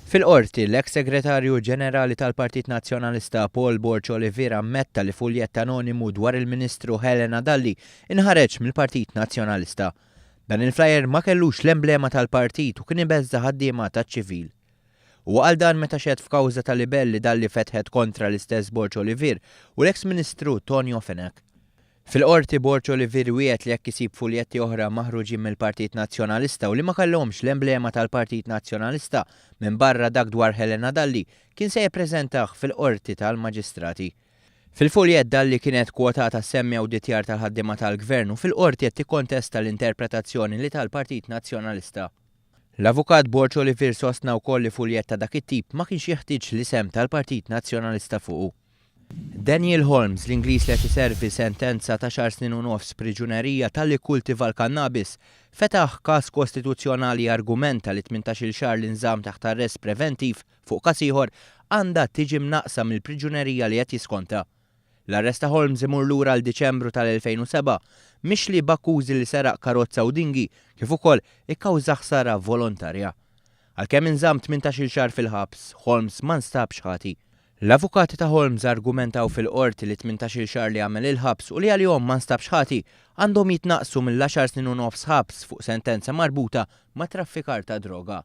Fil-Qorti, l-eks Segretarju Ġenerali tal-Partit Nazzjonalista Paul Borg Olivier ammetta li fuljett anonimu dwar il-Ministru Helena Dalli inħareġ mill-Partit Nazzjonalista. Dan il-flyer ma kellux l-emblema tal-partit u kien ibeżża' ħaddiema taċ-ċivil. Huwa qal dan meta xehed f'kawża ta' libell li Dalli fetħet kontra l-istess Borg Olivier u l-eks Ministru Tonio Fenech. Fil-Qorti, Borg Olivier wiegħed li jekk isib fuljetti oħra maħruġin mill-Partit Nazzjonalista u li ma kellhomx l-emblema tal-Partit Nazzjonalista minbarra dak dwar Helena Dalli, kien se jippreżentah fil-Qorti tal-Maġistrati. Fil-fuljett Dalli kienet kwotata ssemmi awditjar tal-ħaddiema tal-Gvern u fil-Qorti qed tikkontesta l-interpretazzjoni li ta l-Partit Nazzjonalista. L-Avukat Borg Olivier sostna wkoll li fuljett ta' dak it-tip ma kienx jeħtieġ l-isem tal-Partit Nazzjonalista fuqu. Daniel Holmes, l-Ingliż li qed iservi sentenza ta' xahar snin u nofs priġunerija talli kkultiva l-kannabis, fetaħ każ kostituzzjonali jargumenta li tmintax-il xahar li nżamm taħt arrest preventiv fuq każ ieħor għandha tiġi mnaqqsa mill-priġunerija li qed jiskonta. L-arrest ta' Holmes imur lura għal Diċembru tal-2007, mixli b'akkużi li seraq karozza u dinghy kif ukoll ikkawża ħsara volontarja. Għalkemm inżamm tmintax-il xahar fil-ħabs, Holmes ma nstabx ħati. L-avukati ta' Holmes argumentaw fil-Qorti li t-tmintax-il xahar li għamel il-ħabs u li għalihom ma nstabx ħati għandhom jitnaqqsu mill-għaxar snin u nofs ħabs fuq sentenza marbuta ma' traffikar ta' droga.